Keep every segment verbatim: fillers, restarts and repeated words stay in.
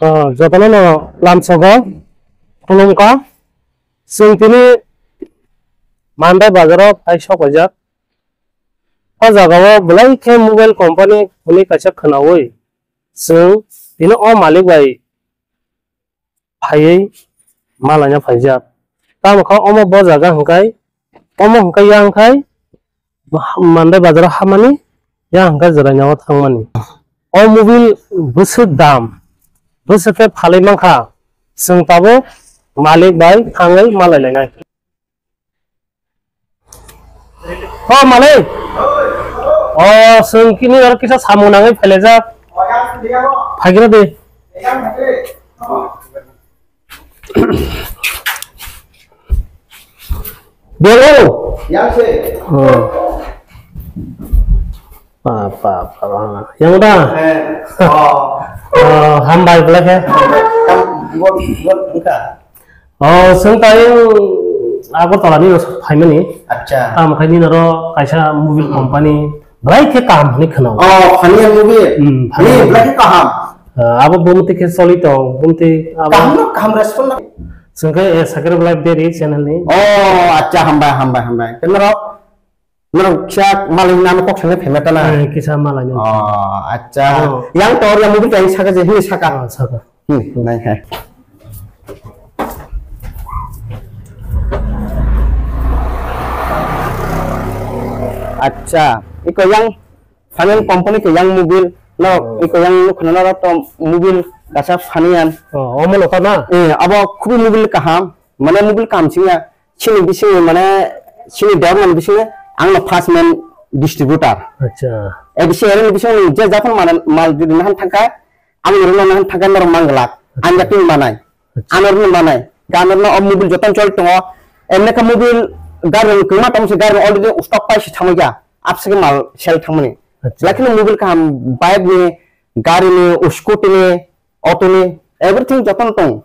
Ah, jotono no lamsogo khulumkha. Chwng tini Mandai bazaro phai sok paijak. O jagao belai khe mobile company hwnwi kaisa khwnaui chwng tini o malik bai phaiwi malaina phaijak. Tamo kha omo bo jaga hwnkhe, omo hwnkhe yang khai Mandai bazaro hamani, yang hwnkhe jwrainao thangmani. O mobile bwswk dam, bwswk khe phalwi mankha, chwng tabuk malik bai thangwi malailainai. O malik, o chwng kini oro kisa samung nangwi phailajak, phaikhe de. Bego. Yang se. Oh. Pa, pa, pa, pa. Yang da. Eh. Oh. Oh, hambai belai khe. Kam, buat, buat engka. Oh, sengtai Agartala ni phaimani. Acha. Tam khai ni noro kaisa mobile company. Belai khe kaham hwnwi khwnao. Oh, Fanian movie. Hmm, Ni Fanian. Belai khe kaham. Ah, abo bumti khe soli tong, bumti abo. Kaham no, kaham respond no. Sengke, eh, Subscribe Life Diary channel ni. Oh, acha, hambai, hambai, hambai. Khe norok, norok kisa malai nang kok sangwi phaima tana? Eh, kisa malai nang. Oh, acha. Oh. Yang tor yang mobile kaisa saka je, hini saka. Ah, saka. Hmm, nai hai. Acha, iko yang Fanian company ke yang mobile, no, Oh. iko yang nuk khna no to mobile kaisa Fanian. Oh, omo no ka na? Eh, abo khubi mobile kaham, mane mobile kaham singya, sini bising mane sini development bising ang no first main distributor. Acha. Eh, bising eren bising je japan mane mal di nahan thangka, ang no nahan thangka no manglak, ang yakin manai. Acha. Ano rwno manai. Gano rwno o mobile jotono choli tongo. Emne khe mobile gari rok kwma tamo se gari rok already stock pai se thangwi ya. Apsake mal sell thangmani. Acha. Belai kheno mobile kaham, bike ni, gari ni, scooty ni, auto ni, everything jotono tong.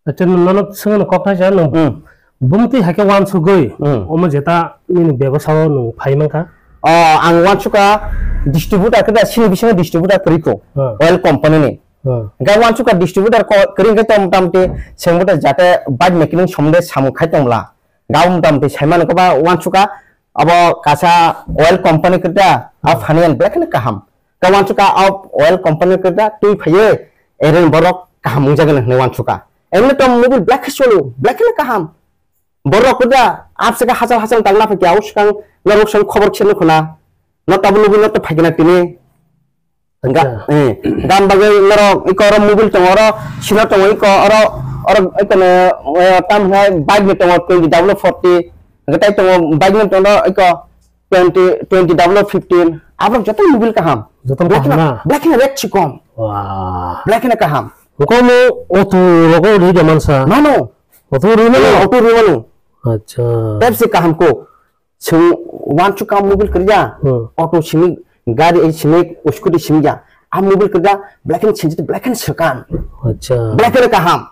Acha, nono swngno kok thaisa no. Hmm. Bumtwi hai khe wansugwi, Hmm. omo jeta nini bebasao nwng phai mankha? Oh, ang wansukha distributor khe da, sini bisingo distributor kwrwi kho. Hmm. Oil company ni. Hmm. Ga wansukha distributor ko kring khe tong motamti sengbote jate bike mechanic somde samung khai tongla. Ga motamti saimano khe ba wansukha abo kasa oil company khe da a Hmm. Fanian belai kheno kaham. Ga wansukha a oil company khe da twi phaiye eren borok kaham wngjagan hwnwi wansukha. Emne to mobile belai khe solo, belai kheno kaham. Borok khe da apsaka hachal hachal tangna phaikha, o swkang norok swkang khobor khe nukhuna. No tabuk nugwi no to phaikhe na tini. Ga, Acha. eh, gam bagwi norok iko oro mobile tongo, oro sino tongo, iko oro, oro iko no, eh, tam hwnai bike ni tongo twenty double forty, hwnkhe tai tongo bike ni tongo iko twenty, twenty double fifteen. Aborok joto mobile kaham. Joto Black kaham na, na? Black na rate si kom. Wah. Black na kaham. Hukumu auto rogo ri de mansa. Mano. Auto ri mano? Eh, auto ri mano. Acha. Pepsi kaham ko. Chwng wansukha mobile kwrwya, Hmm. auto simi, gari, eh, simi, scooty simi ya. A mobile kwrwya, black and sensitive, black and swkang. Acha. Black and kaham.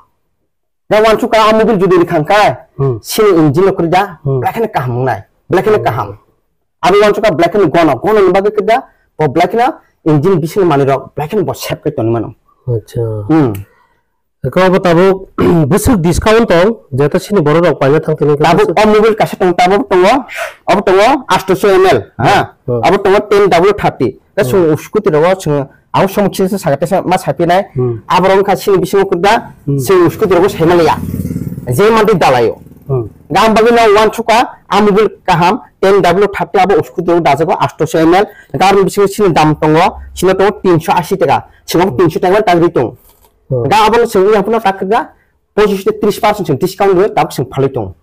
Da wansukha a mobile jodi rwkhang kha, Hmm. sini engine no kwrwya, Hmm. black and kaham wngnai. Black and kaham. Abo wansukha black and gono, gono ni bagwi kwrwya, bo black and engine bising manwi rok, black and bo save khe tongwi mano. Acha. Hmm. Eko bo tabuk bwswk discount tong, jeto sini borok rok paina thang tini Tabuk bwswk? O mobile kaisa tong, tabuk tongo, abo tongo astoso M L, ha? Hmm. Abo tongo ten W thirty. Da Hmm. Chwng scooty rogo chwng ang somok sisa saka tesa ma sapinai. Hmm. Aborok wngkha sini bisingo kwrwda, Hmm. chwng scooty rogo saimaliya. Je manti dalaio. Hmm. Gam bagwi no wansukha, a mobile kaham, ten W thirty abo scooty rogo dajago astoso M L. Gam bisingo sini dam tongo, sini tongo tinso asi taka. Chwng abo tinso taka tagri tong. Hmm. Ga abono chwng wngya phano tak ga pochish tei tris percent chwng discount rwi tabuk chwng phalwi tongo.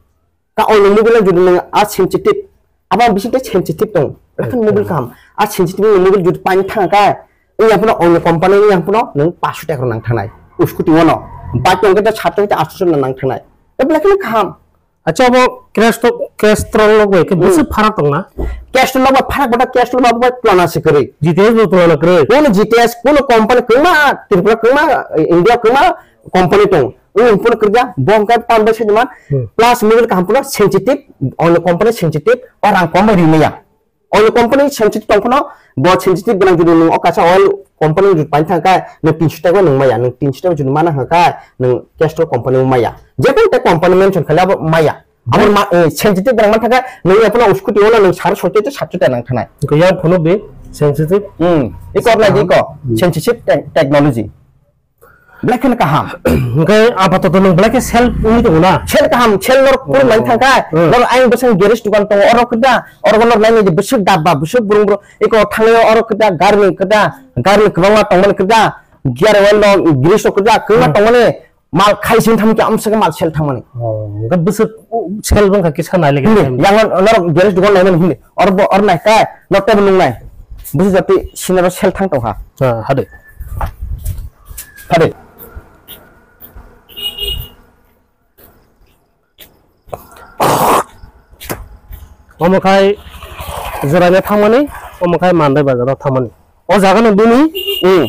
Ga oino mobile jodi nwng a sensitive, abo bising tei sensitive tongo. Lakin mobile kaham. A sensitive ni mobile jodi paini thang kha, wngya phano oino company wngya phano nwng paanch sho taka rok nang thangnai. Scooty wano. Bike wngkhe ta sat sho tei aat sho nang thangnai. Tei belai kheno kaham. Acha, abo Crest to, Crest rok logoi khe Hmm. bwswk pharak tongna? Crest rok logoi pharak bata Crest rok logoi tulana se kwrwi. G T S bo tulana kwrwi? Kono G T S, kono company kwma, Tripura kwma, India kwma company tong. Wng phano kwrwkya, bo hwnkhe tam bai saiman, Hmm. plus mobile kaham phano sensitive, only company sensitive, o rang kom bai rimaya. Only company sensitive tong phano, bo sensitive gwnang jodi nwng o kaisa oil Company rwt paina thang kha, nwng tinso taka nwng maya, nwng tinso taka jodi mana hwnkha kha, nwng Castrol company o maya. Jekunu tei company mention khaile abo maya. Abo ma, eh, sensitive rang man thang kha, nwng yaphano scooty o nwng sar soi tei sat taka nang thanai. Ko yang phunuk di, sensitive. Hmm. Iko nai di ko, Hmm. sensitive te-, technology. Belai kheno kaham. Hwnkhe apatoto nwng belai khe sell wngwi tongo na? Sell kaham, sell norok phuru Hmm. nai thang kha. Hmm. Norok ayang bwswk garage dukan tongo, oro khe da, oro norok nai nai bwswk dabba, bwswk burung burung. Iko thangwi oro khe da, gari ni khe da, gari ni kwbangma tongmani khe da, gear oil no, grease rok khe da, kwbangma Hmm. tongmani, mal khai sing thang khe amswk mal sell thangmani. Oh, hwnkhe bwswk sell wngkha kisa nai lagi. Hindi, yang norok garage dukan naimani hindi. Oro bo, oro nai kha, norok tei bo nung nai. Bwswk jati sinaro sell thang tong kha. Ha, hade. Hade. Omo khai Jorani thangmani, omo khai Mandai bazaro thangmani. O jaga no bini Hmm.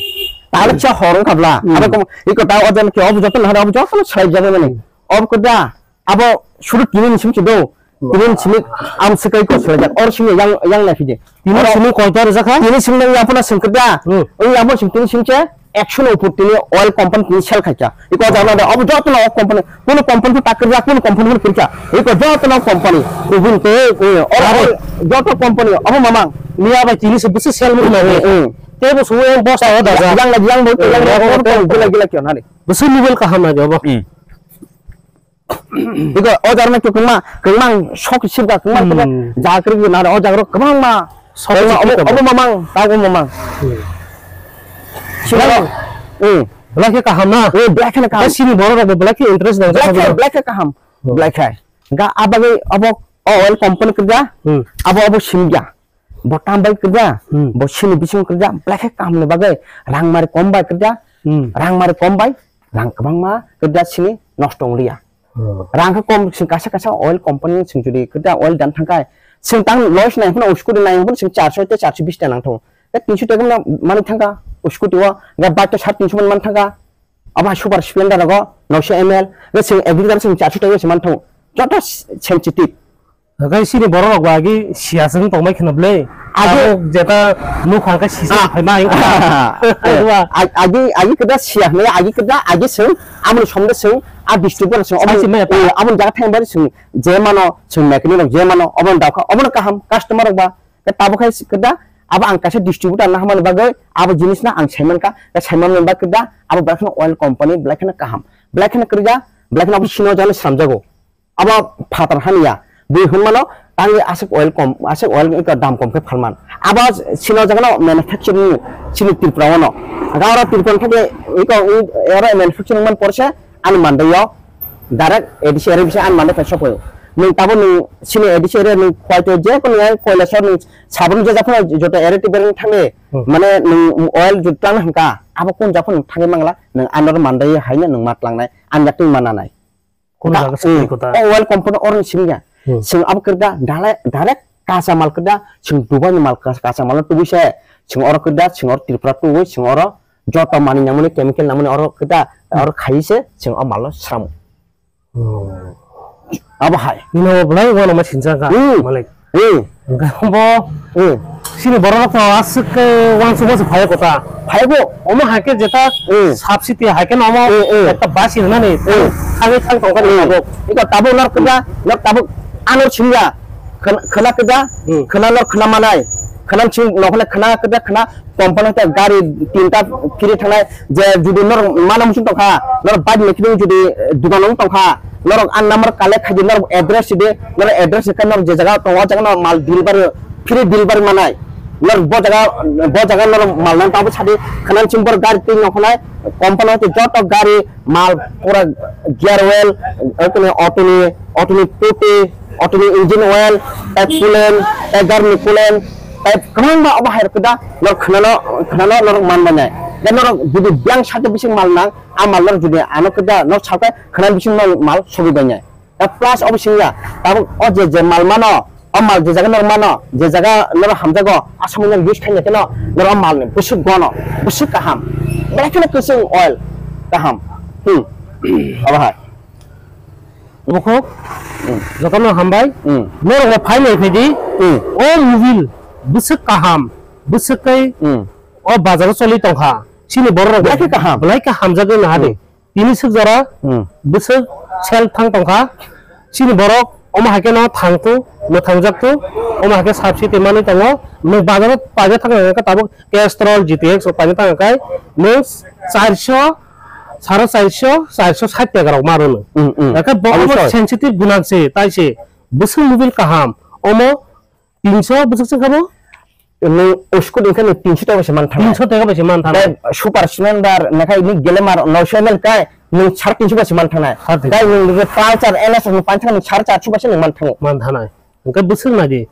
Taluksa hor wngkha bla. Hmm. Abo kom, iko ta o jaga ke obo joto nahara obo joto no sai jaga mani. Obo khe da, abo suru tini ni simi do. Tini ni simi am sikai ko sai jak. Or simi yang, yang na fide. Tini simi koi tor jakha? Tini simi yang yapuna sing khe da. Hmm. Oi abo simi tini simi che. Action upor tini oil company tini sell khaikha. Iko jana da, obo joto na o company, kono company to takir jak, kono company to kirka. Iko joto na company, ubun te, eh, oro, Aro? oro, joto company, obo mamang. Niya bai tini se bisi sell mo na. Eh, eh. Te bo suwe bosta o da ja. Yang, yang, yang bo, Eh, yang, yang bo, yang bo, gila, gila kyo nani. Bisi mobile kaham na jobo. Hmm. Iko o jarno kyo kwma, kwma sok sibga, kwma, kwma, Hmm. jakri gwi naro, o jagro kwbangma. Sok Kwbangma, sibga obo, kwbang. Obo mamang, ta obo mamang. Hmm. Sibga, Belai, hmm. belai khe kaham na? Eh, belai kheno kaham. Sini borok rok bo belai khe interest nang Belai khe, belai khe kaham. Hmm. Belai khe. Ga abagwi obo, o oil company kwrwngya, Hmm. abo, obo simya. Bo tam bai kwrwngya, Hmm. bo sini bising kwrwngya, belai khe kaham ni bagwi rang mari kom bai kwrwngya, Hmm. rang mari kom bai, rang kwbangma kwrwngya sini nosto wng liya. Hmm. Rang khe kom, chwng kaisa kaisa oil company chwng jodi kwrwngya oil dan thang kha, chwng tang loss nai phano scooty nai phano chwng charso tei charso bis ta nang thango. Tei tinso taka mano mani thang kha scooty o, ga bike to sat tinso man man thang kha. Abo hai super splendor rogo noso M L, ga chwng every jar chwng charso taka se man thango. Joto sensitive. Hakai sini borok rok ba agi siya seng tongmai kheno ble. Agi Abo jeta nuk hangka sisa Ah. phaima ingkha. Wa. Ag-, agi, agi keda siya hwnwi, agi keda, agi seng, amoni somde seng, a district bar seng, Sai omo, sima ya ta. eh, amoni jaga thang bar seng, je mano, seng mechanic rok je mano, omo dakha, omo kaham, customer rok ba, ke tabo khai keda, abo ang kaisa distributor na hamani bagwi, abo jinis na ang saiman ka, ke saiman ba keda, abo belai kheno oil company, belai kheno kaham, belai kheno kwrwja, belai kheno abo sino jani sramjago. Abo phatar haniya, bui hwnmano tangwi aswk oil kom, aswk oil wngkha dam kom khe phalman. Abo sino jagano manufacturing chini Tripura ono. Ga oro Tripura thakle iko oro manufacturing man porse ani mandai yo direct A D C area bisa ani mandai phai sokoyo. Nwng tabo nwng chini A D C area nwng khwai to je kono yang koila sor nwng sabun je japhano joto area tiber thangwi Hmm. mane nwng oil jut tang hangka abo kun japhano thangwi mangla nwng anor mandai haino nwng matlangnai an yakting mananai. Kono Da-, jaga hmm. Sini kota. O oil company oroni simi ya. Hmm. Chwng abo kwrwda dale-, direct kacha mal kwrwda, chwng Dubai ni mal kas-, kacha mal no tubui se, chwng oro kwrwda, chwng oro Tripura tubui, chwng oro joto manwi nangmani chemical nangmani oro kwrwda, Hmm. oro khai se, chwng o mal no sramo. Hmm. Abo hai. Nino belai wano ma sinjak ka, Hmm. Malik. Hmm. Hwnkhe bo Hmm. sini borok rok to aswk khe uansukma se phai kota. Phai bo. Omo hai khe jeta Hmm. subsidy hai khe no omo Hmm, hmm. ekta basi rwnani Hmm. thangwi thang tongkha ni Hmm. tabuk. Iko tabuk nor kwda, nor tabuk anor singya. Khwna, khwna kwda, Hmm. khwna nor khwna manai. Khwna sing nokhole khwna kwda khwna Company te gari tinta kiri thangnai, je jodi norok mano muchung tongkha, norok bike mechanic jodi, eh, dugan wng tongkha, norok a number collect khaidi, norok address sidi, norok address khe norok je jaga tongo, o jaga no mal delivery, free delivery manai. Norok bo jaga, bo jaga norok mal nang tabo sadi, khana chwng borok gari twi nongkhonai, company te joto gari, mal pura gear oil, eh, kene auto ni, auto ni puti, auto ni engine oil, tei coolant, tei gari ni coolant, tei kwbangma obo hai rok da, norok khwnano, khwnano norok man manya. Tei norok jodi biyang sati bising mal nang, a mal norok jodi ano khe da, norok salkai khwna bising mal, mal sogwi bai nai. Tei plus obo singya, tabuk o je, je mal mano, o mal je jaga norok mano, je jaga norok hamjago, a samung norok use khaina kheno, norok o mal ni bwswk gono, bwswk kaham. Belai kheno kwchwng oil kaham. Hmm. Obo hai. Bukhuk, Hmm. jotono hambai. Hmm. Norok bo phai nai phaidi. Hmm. O mobile bwswk kaham, bwswk kai Hmm. o bazaro choli tongkha. Chini borok rok belai khe kaham. Belai khe hamjagwi naha de. Hmm. Tini swk jora Hmm. bwswk sel thang tongkha. Chini borok omo hai kheno thangtu, mwthangjaktu, omo hai khe subsidy manwi tongo. Nwng bazaro paina thangkha khe tabuk Castrol G T X rok paina thangkha khe nwng charso, saro charso, charso sait taka rok ma rwno. Hmm, hmm. Hakhe bo omo Obosoi. Sensitive gwnang se, tai se bwswk mobile kaham. Omo tinso bwswk se kabo? Nwng uskut wngkhe nwng tinso taka bai se man thang. Tinso taka bai se man thang. Tei Super Splendor nakhai ni Glamour noisho M L kai nwng sare tinso bai se man thangnai. Sare tinso. Tei nwng Pulsar N S nwng pan thang nwng sare charso bai se nwng man thango. Man thangnai. Hwnkhe bwswk nai di.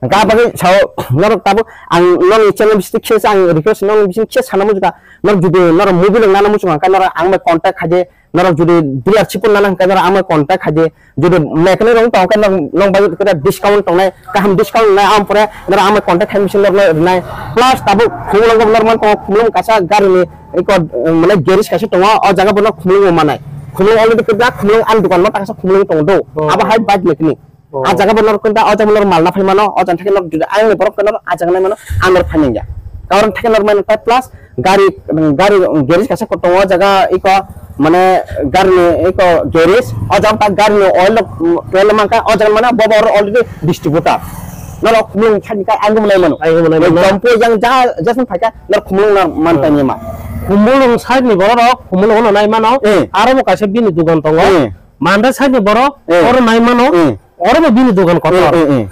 Hwnkhe abagwi sao norok tabuk ang nokni channel bising khe ang request nokni bising khe sana muchungkha. Norok jodi norok mobile rok nana muchungkha hwnkhe norok ang bai contact khaidi. Norok jodi dealership o nana hwnkhe norok ang bai contact khaidi. Jodi mechanic rok tong khe norok, norok bai khe discount tongnai, kaham discount wngnai, ang pore norok ang bai contact khai machine norok rwnai. Plus tabuk Khumulwng bo norok man tongo, Khumulwng kaisa gari ni eko, eh, mane garage kaisa tongo, o jaga bo norok Khumulwng bo manai. Khumulwng already kwbla, Khumulwng ani dokan no taksa Khumulwng tongo do. Oh. Abo hai bike mechanic. Oh. A jaga bo norok kwbla, o jaga bo norok mal na phai mano, o jaga theke norok jodi ayang ni borok norok a jaga nai mano, ang norok phai nangya. Karon theke norok mano tai plus gari, gari garage kaisa tongo o jaga eko mane gari ni eko garage, o jaga ta gari ni oil rok, mm, oil mankha, o jaga mane bo bo already distributor. Norok Khumulwng side ni kai ang bo nai mano. Ang bo nai mano. Jampu yang ja, jason phaikha, norok Khumulwng no man Eh. tangwi ma. Khumulwng side ni borok rok Khumulwng no nai mano. Eh. Aro bo kaisa bini dogan tongo. Eh. Manda side ni borok Eh. oro nai mano. Eh. Oro bo bini dogan kotor. Eh, eh, eh.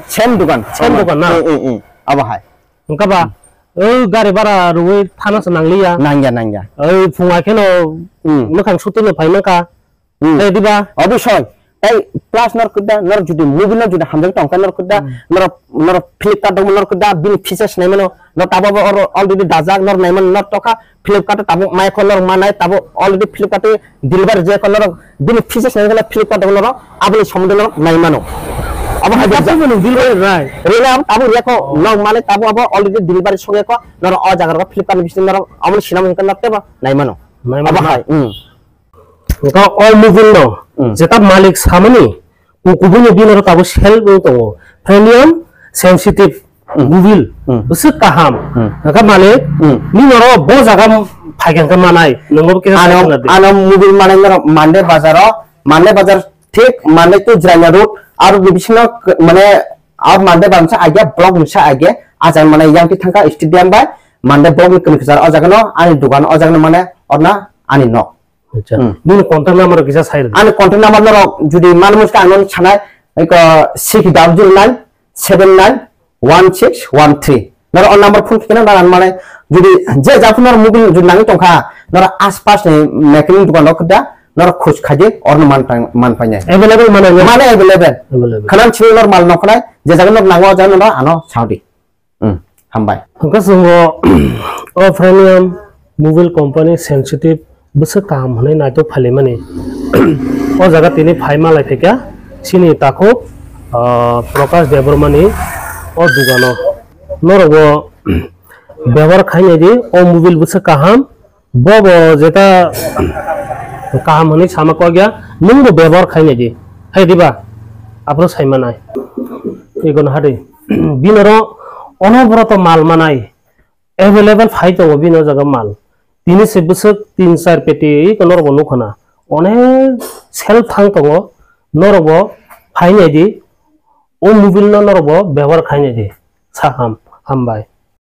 Same dogan. Same dogan na? Eh, eh, eh. Abo hai. Hwnkhe ba, o gari bara rwui thana se nangliya. Nangya, nangya. O phunga kheno Hmm. mwkhang sutino phai mankha. Hmm. Tei diba? Obviously. Tei plus norok kwda, norok jodi mobile no jodi hamjak tong khe norok kwda, Hmm. norok, norok Flipkart dong norok kwda, bini features nai mano, norok tabo bo oro already dajak, norok nai mano, norok tokha Flipkart o tabuk mai kho norok manai, tabuk already Flipkart o delivery je kho norok, bini features nai khe Flipkart dong norok, aboni somondo norok nai mano. Abo hai Tabuk jajak. Mano delivery rai. Rina abo tabuk reko Oh. norok manai tabuk abo already delivery song kho, norok o jaga rok Flipkart ni bising norok aboni sinam hingkhe norok tebo nai mano. Nai mano Abo na? Hai, hmm. Hwnkhe o mobile no Hmm. jeta malik samani, kubuni bini oro tabuk sel wng tongo. Premium sensitive Hmm. mobile, Hmm. bwswk kaham. Hmm. Hwnkhe malik, Hmm. nini oro bo jaga phaikha hwnkhe manai, nwngo kisa Ano, sai khwna di. Ano mobile manai norok Mande bazar o, Mande bazar thik Mande to Jirania road, aro ni bisingo k-, mane, a Mande bazar sa age, block ni sa age, a jaga mane yang thangkha stadium bai, Mande block ni kwnwi kwchar o jaga no, ani dogan o jaga no mane, orna ani nok. Acha. Hmm. Nini contact number kisa sai rwdi. Ani contact number norok jodi mano muska ang nono sanai, eko six double zero nine seven nine one six one three. Norok o number phone khe nang mane jodi je japhano norok mobile jodi nangwi tongkha, norok aspas ni mechanic dokan rok da, norok khoj khaidi orno man pang-, man painai. Available mane nang? Mane available. Available. Khanan chini norok mal noknai, je jaga norok nango o jaga norok ano saudi. Hmm, hambai. Hwnkhe chwng o, o premium mobile company sensitive bwswk kaham hwnwi naithok phailaimani. O jaga tini phai malai phaikha chini takhuk, ah, Prakash Debbarmani o dogano. Norokbo bebohar khainai di, o mobile bwswk kaham, Bo bo jeta kaham hwnwi sama kok ya, nwng bo bebohar khainai di, hai diba? Aphuru sai manai. Ego no hadi. Bini oro onobroto mal manai. Available phai tongo bini o jaga mal. Tini se bwswk tin char peti iko norok bo nukha na. Onek sel thang tongo, norok bo phainai di. O mobile no norok bo bebohar khainai di. Sa ham, hambai.